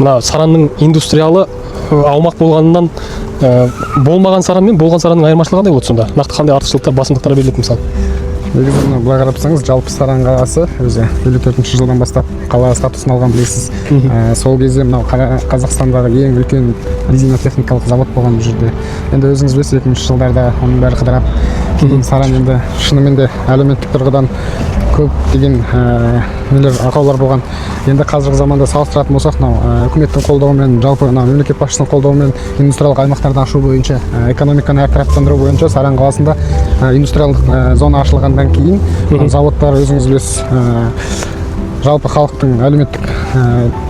Мына Саранның индустриалы аумақ болғанынан болмаған Саран мен болған Саранның айырмашылығы қандай болады сонда? Нақты қандай артықшылықтар, басымдықтар беріледі, мысалы? Негізі, мына былай қарап тұрсаңыз, жалпы Саран қаласы өзі 54-жылдан бастап қала статусын алған, білесіз. Сол кезде мынау Қазақстандағы ең үлкен резина техникалық завод болған бұл жерде. Енді өзіңіз білесіз, 2000-жылдарда оның бәрі ыдырап, кейін Саран енді шынымен де әлеуметтік тұрғыдан көптеген нелер, ақаулар болған. Енді қазіргі заманда салыстыратын болсақ, мынау үкіметтің қолдауымен, жалпы мынау мемлекет басшысының қолдауымен индустриялық аймақтарды ашу бойынша, экономиканы әртараптандыру бойынша Саран қаласында индустриалдық зона ашылғаннан кейін мынау заводтар, өзіңіз білесіз, жалпы халықтың әлеуметтік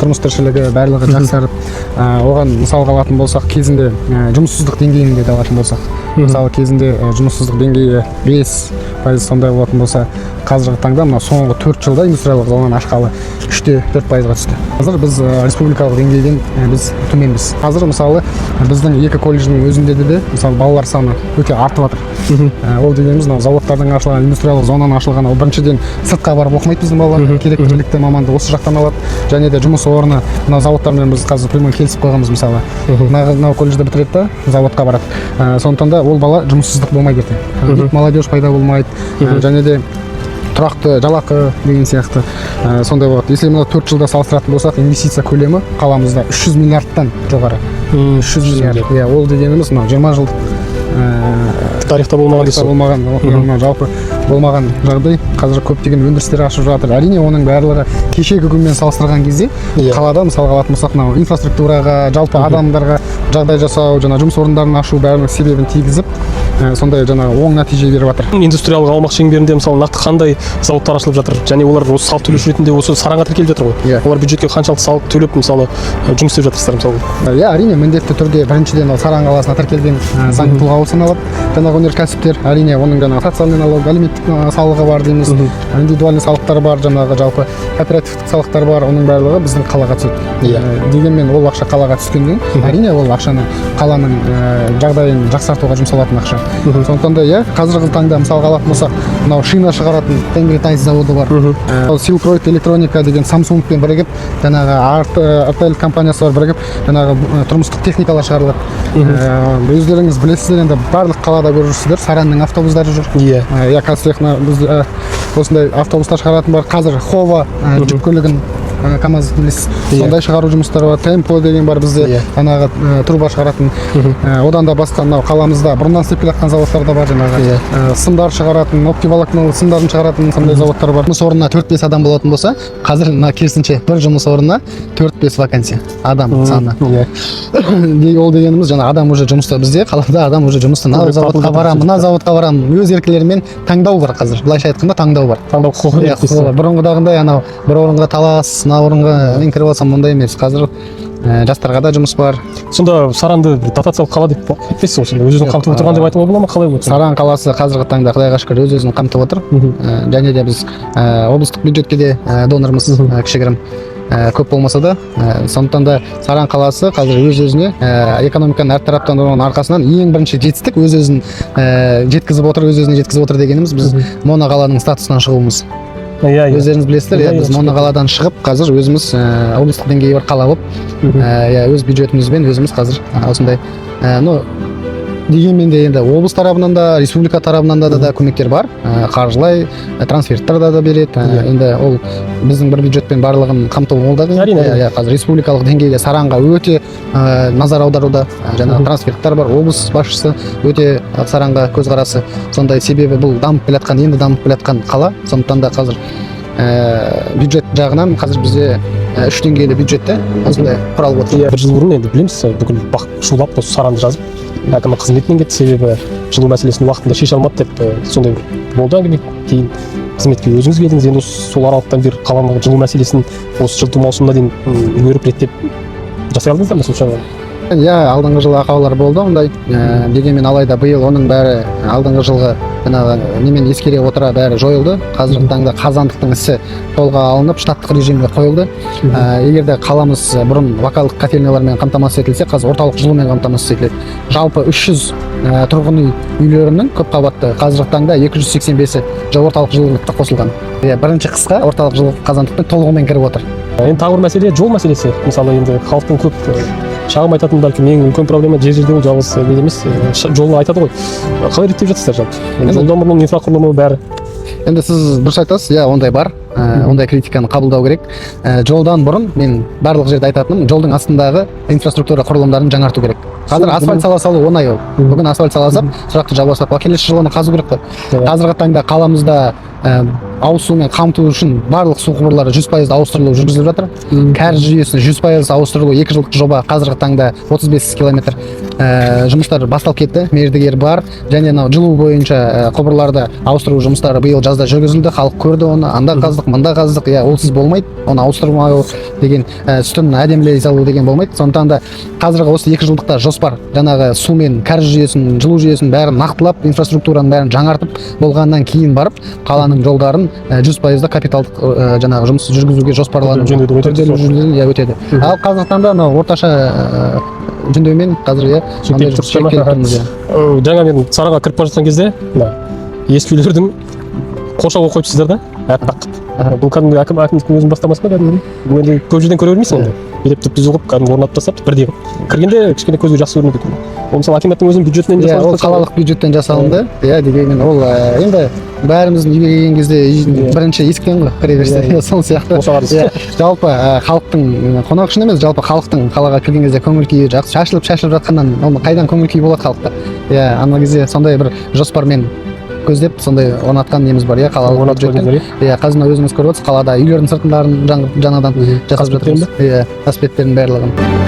тұрмыс тіршілігі, барлығы жақсарып, оған мысалға алатын болсақ, кезінде жұмыссыздық деңгейін де алатын болсақ, мысалы, кезінде жұмыссыздық деңгейі 5% сондай болатын болса, қазіргі таңда мына соңғы 4 жылда индустриялық зонаны ашқалы 3,4%-ға түсті. Қазір біз республикалық деңгейден біз төменбіз. Қазір, мысалы, біздің екі колледждің өзінде де, мысалы, балалар саны өте артып жатыр. Ол дегеніміз мынау заводтардың ашылған, индустриялық зонаның ашылғаны. Ол біріншіден, сыртқа барып оқымайды біздің балалар, керек білікті маманды осы жақтан алады. Және де жұмыс орны, мына заводтармен біз қазір прямой келісіп қойғанбыз. Мысалы, мынау колледжді бітіреді да, заводқа барады. Сондықтан да ол бала жұмыссыздық болмайды ертең, молодежь пайда болмайды. Және де тұрақты жалақы деген сияқты сондай болады. Если мына 4 жылда салыстыратын болсақ, инвестиция көлемі қаламызда 300 миллиардтан жоғары, 300 миллиард, иә. Ол дегеніміз мынау 20 жылдық тарихта болмаған дейсіз ғой. Болмаған, мынау жалпы болмаған жағдай. Қазір көптеген өндірістер ашып жатыр. Әрине, оның барлығы кешегі күнмен салыстырған кезде қалада, мысалға алатын болсақ, мынау инфраструктураға, жалпы адамдарға жағдай жасау, жаңа жұмыс орындарын ашу, бәрінің себебін тигізіп, сондай жаңағы оң нәтиже беріп жатыр. Индустриялық аумақ шеңберінде, мысалы, нақты қандай зауыттар ашылып жатыр және олар осы салық төлеуші ретінде осы Саранға тіркеліп жатыр ғой? Иә. Олар бюджетке қаншалықты салық төлеп, мысалы, жұмыс істеп жатырсыздар, мысалы? Иә, әрине, міндетті түрде. Біріншіден, ол Саран қаласына тіркелген заңды тұлға болып саналады жаңағы өнеркәсіптер. Әрине, оның жаңағы социальный налог, әлеуметтік салығы бар дейміз, индивидуальный салықтар бар, жаңағы жалпы кооперативтік салықтар бар. Оның барлығы біздің қалаға түседі. Дегенмен ол ақша қалаға түскеннен, әрине, ол ақшаны қаланың жағдайын жақсартуға жұмсалатын ақша. Сондықтан да, иә, қазіргі таңда, мысалға алатын болсақ, мынау шина шығаратын Тенгри Тайз заводы бар. Ол Silk Электроника деген Samsung-пен бірігіп, жаңағы Artel компаниясы бар, бірігіп жаңағы тұрмыстық техникалар шығарылады. Өздеріңіз білесіздер, енді барлық қалада көріп жүрсіздер, Саранның автобустары жүр. Иә, Казтехно біз осындай автобустар шығаратын бар. Қазір Хова жүк көлігін, КамАЗ білесіз, сондай шығару жұмыстары бар. Темпо деген бар бізде, жаңағы труба шығаратын. Одан да басқа мынау қаламызда бұрыннан істеп келе жатқан заводтар да бар, жаңағы сымдар шығаратын, оптиволокно сымдарын шығаратын сондай заводтар бар. Жұмыс орнына төрт бес адам болатын болса, қазір мына керісінше, бір жұмыс орнына төрт бес вакансия, адам саны. Ол дегеніміз жаңа адам уже жұмыста, бізде қалада адам уже жұмыста, мына Көбірек заводқа тартылып барамын, жатыр. мына заводқа барамын, өз еркілерімен таңдау бар қазір. Былайша айтқанда, таңдау бар. Таңдау құқығы иә береді дейсіз құқығы ғой. бар. Бұрынғыдағындай анау бір орынға талас, мына орынға мен кіріп алсам, ондай емес. Қазір жастарға да жұмыс бар. Сонда Саранды бір дотациялық қала деп айтпайсыз ғой сонда? Өз өзін қамтып отырған деп айтуға бола ма, қалай болады? Саран қаласы қазіргі таңда, құдайға шүкір, өз өзін қамтып отыр. Және де біз облыстық бюджетке де донормыз, кішігірім, көп болмаса да. Сондықтан да Саран қаласы қазір өз өзіне экономиканы әртараптандыруының арқасынан ең бірінші жетістік өз өзін жеткізіп отыр. Өз өзіне жеткізіп отыр дегеніміз, біз моноқаланың статусынан шығуымыз. иә иә Өздеріңіз білесіздер, иә, біз моноқаладан шығып, қазір өзіміз облыстық деңгейі бар қала болып, иә, өз бюджетімізбен өзіміз қазір осындай ну, дегенмен де енді облыс тарабынан да, республика тарабынан да көмектер бар. Қаржылай трансферттер да береді. Енді ол біздің бір бюджетпен барлығын қамту ол да қиын. Әрине, әрине. Иә, қазір республикалық деңгейде Саранға өте назар аударуда. Жаңағы трансферттер бар, облыс басшысы өте Саранға көзқарасы сондай, себебі бұл дамып келе жатқан, енді дамып келе жатқан қала. Сондықтан да қазір бюджет жағынан қазір бізде үш деңгейлі бюджетте осындай құралып отыр. Иә, бір жыл бұрын, енді білеміз, бүкіл бақ шулап, осы Саранды жазып, әкімі қызметінен кетті, себебі жылу мәселесін уақытында шеше алмады деп, сондай бір болды әңгіме. Кейін қызметке өзіңіз келдіңіз. Енді осы сол аралықтан бері қаланың жылу мәселесін осы жылыту маусымына дейін өріп, реттеп жасай алдыңыздар ма сонша? Иә, алдыңғы жылы ақаулар болды ондай. Дегенмен, алайда биыл оның бәрі алдыңғы жылғы жаңағы немен ескере отыра бәрі жойылды. Қазіргі таңда қазандықтың ісі қолға алынып, штаттық режимге қойылды. Егер де қаламыз бұрын локалдық котельныйлармен қамтамасыз етілсе, қазір орталық жылумен қамтамасыз етіледі. Жалпы 300 тұрғын үй үйлерінің көпқабатты, қазіргі таңда 285-і орталық жылулыққа қосылған. Иә, бірінші қысқа орталық жылу қазандықпен толығымен кіріп отыр. Енді тағы бір мәселе — жол мәселесі. Мысалы, енді халықтың көп шағым айтатын, бәлкім, ең үлкен проблема жер жерде ол жалғыз не емес, жолын айтады ғой. Қалай реттеп жатырсыздар жалпы енді жолдан бұрын инфрақұрылымы бәрі? Енді сіз дұрыс айтасыз, иә, ондай бар. Ондай критиканы қабылдау керек. Жолдан бұрын мен барлық жерде айтатыным: жолдың астындағы инфраструктура құрылымдарын жаңарту керек. Қазір асфальт сала салу оңай ол. Бүгін асфальт сала салып, сұрақты жаба салып, ал келесі жылы оны қазу керек қой. Қазіргі таңда қаламызда ауыз сумен қамту үшін барлық су құбырлары 100% ауыстырылу жүргізіліп жатыр. Кәріз жүйесі 100% ауыстырылу, 2 жылдық жоба, қазіргі таңда 35 километр жұмыстар басталып кетті, мердігер бар. Және анау жылу бойынша құбырларды ауыстыру жұмыстары биыл жазда жүргізілді, халық көрді оны. Анда қаздық, мында қаздық, иә, олсыз болмайды. Оны ауыстырмау деген, үстін әдемілей салу деген болмайды. Сондықтан да қазіргі осы 2 жылдықта жоспар жаңағы су мен кәріз жүйесін, жылу жүйесін бәрін нақтылап, инфраструктураның бәрін жаңартып болғаннан кейін барып қаланың жолдарын 100%-ды капиталдық жаңағы жұмыс жүргізуге жоспарланып Жөндеуден өтеді күрделі сол. жөндеуден, иә, өтеді. Ал қазіргі таңда мынау орташа жөндеумен қазір, иә, шектеліп ондай тұрсыздар ма? шектеліп тұрмыз, иә. Жаңа мен Саранға кіріп бара жатқан кезде мына ескі үйлердің қоршауға қойыпсыздар да, аппақ қылып. Бұл кәдімгі әкімдіктің өзінің бастамасы ма кәдімгідей? Бұл енді көп жерден көре бермейсің ондай, бүйтіп түп түзу қылып кәдімгі орнатып тастапты бірдей қылып. Кіргенде кішкене көзге жақсы көрінеді екен. Ол мысалы акиматтың өзінің бюджетінен Иә, жасалып ол жатқан. қалалық бюджеттен жасалынды, иә. Дегенмен ол енді бәріміздің үйге келген кезде бірінші есіктен ғой кіре берсе. Иә, иә. Сол сияқты. Босағадыз. Иә, жалпы халықтың, қонақ үшін емес, жалпы халықтың қалаға кірген кезде көңіл күйі жақсы, шашылып шашылып жатқаннан ол қайдан көңіл күй болады халықта? Иә, ана кезде сондай бір жоспармен көздеп, сондай орнатқан неміз бар, иә, қалалық Орнатып бюджеттен. қойдыңыздар, иә? Иә, қазір мына өзіңіз көріп отырсыз, қалада үйлердің сыртындарын жаңадан жасап Қасбеттерін жатырмыз, иә, қасбеттердің барлығын.